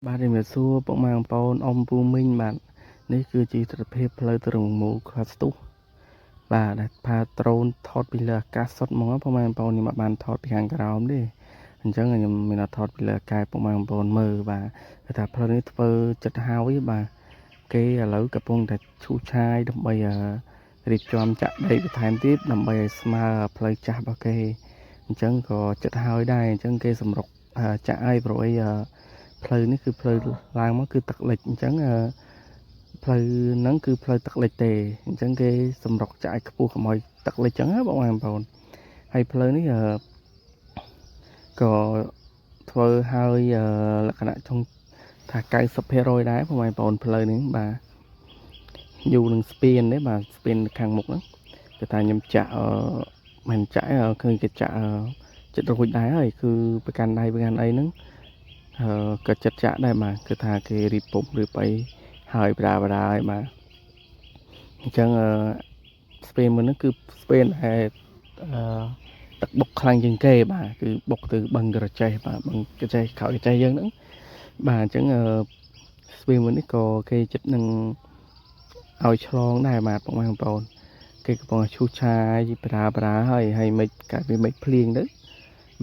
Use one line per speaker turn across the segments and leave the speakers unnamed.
បាទជំរាបសួរពុកម៉ែបងប្អូនអ៊ំពូមីងបាទនេះគឺជាទស្សនភាពផ្លូវទៅរងមូលខាស្ទុះបាទដែលផាដ្រូនថតពីលើអាកាសសុទ្ធហ្មងពុកម៉ែបងប្អូនខ្ញុំអត់បានថតពីខាងក្រោមទេអញ្ចឹងខ្ញុំមានតែថតពីលើអាកាសពុកម៉ែបងប្អូនមើលបាទគឺថាផ្លូវនេះធ្វើចិត្តហើយបាទគេឥឡូវកំពុងតែឈូសឆាយដើម្បីរៀបចំចាក់ដីបន្ថែមទៀតដើម្បីឲ្យស្មើផ្លូវចាស់របស់គេអញ្ចឹងក៏ចិត្តហើយដែរអញ្ចឹងគេសម្រុកចាក់ឲ្យព្រោះអីផ្លូវនេះគឺផ្លូវឡើងមកគឺទឹកលិចអញ្ចឹងផ្លូវហ្នឹងគឺផ្លូវទឹកលិចទេអញ្ចឹងគេសម្រុកចាក់ឲ្យខ្ពស់កុំឲ្យទឹកលិចអញ្ចឹងណាបងប្អូនហើយផ្លូវនេះក៏ធ្វើហើយលក្ខណៈចង់ថា90%ដែរបងប្អូនផ្លូវនេះបាទយូរនឹងស្ពានទេបាទស្ពានខាងមុខហ្នឹងគេថាខ្ញុំចាក់មិនចាក់ឃើញគេចាក់ចិត្តរួចដែរហើយគឺប្រកាន់ដៃប្រកាន់អីហ្នឹងក៏ចិត្តចាក់ដែរបាទគឺថាគេរៀបពុំរៀបអីហើយបដាបដាហើយបាទអញ្ចឹងអឺស្ពានមួយហ្នឹងគឺស្ពានដែលអឺទឹកបុកខ្លាំងជាងគេបាទគឺបុកទៅបឹងក្រចេះបាទបឹងក្រចេះក្រោយក្រចេះយើងហ្នឹងបាទអញ្ចឹងអឺស្ពានមួយនេះក៏គេចិត្តនឹងឲ្យឆ្លងដែរបាទពុកម៉ែបងប្អូនគេកំពុងឈូសឆាយបដាបដាហើយហើយមិនកាយវាមិនភ្លៀងទៅ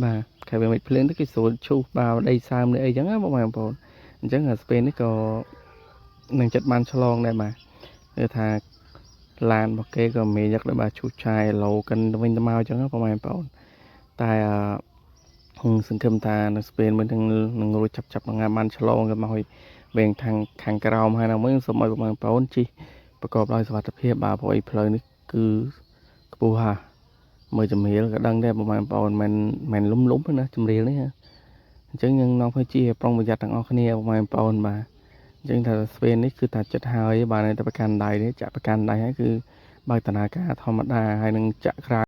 បាទខែវាមិនភ្លៀងទៅគេស្រួលឈូសបាវដីសើមនេះអីចឹងណាបងប្អូនអញ្ចឹងស្ពាននេះក៏នឹងចិត្តបានឆ្លងដែរបាទគឺថាឡានរបស់គេក៏មានយកដែរបាទឈូសឆាយឡូកិនទៅវិញទៅមកអញ្ចឹងណាបងប្អូនតែសង្ឃឹមថានៅស្ពានមួយនឹងនឹងរួចចាប់ចាប់ងាបានឆ្លងទៅមកឲ្យវែងខាងខាងក្រោមហើយណាមួយសូមឲ្យបងប្អូនជិះប្រកបដោយសុវត្ថិភាពបាទព្រោះអីផ្លូវនេះគឺខ្ពស់ហាមើលជំរាលក៏ដឹងដែរបងប្អូនមិនមិនលុំលុំទេណាជំរាលនេះអញ្ចឹងយើងនាំឲ្យជិះឲ្យប្រុងប្រយ័ត្នទាំងអស់គ្នាបងប្អូនបាទអញ្ចឹងថាស្ពាននេះគឺថាចិត្តហើយបាទនៅតែប្រកាន់ដៃនេះចាក់ប្រកាន់ដៃហើយគឺបើកដំណើរការធម្មតាហើយនឹងចាក់ក្រៅ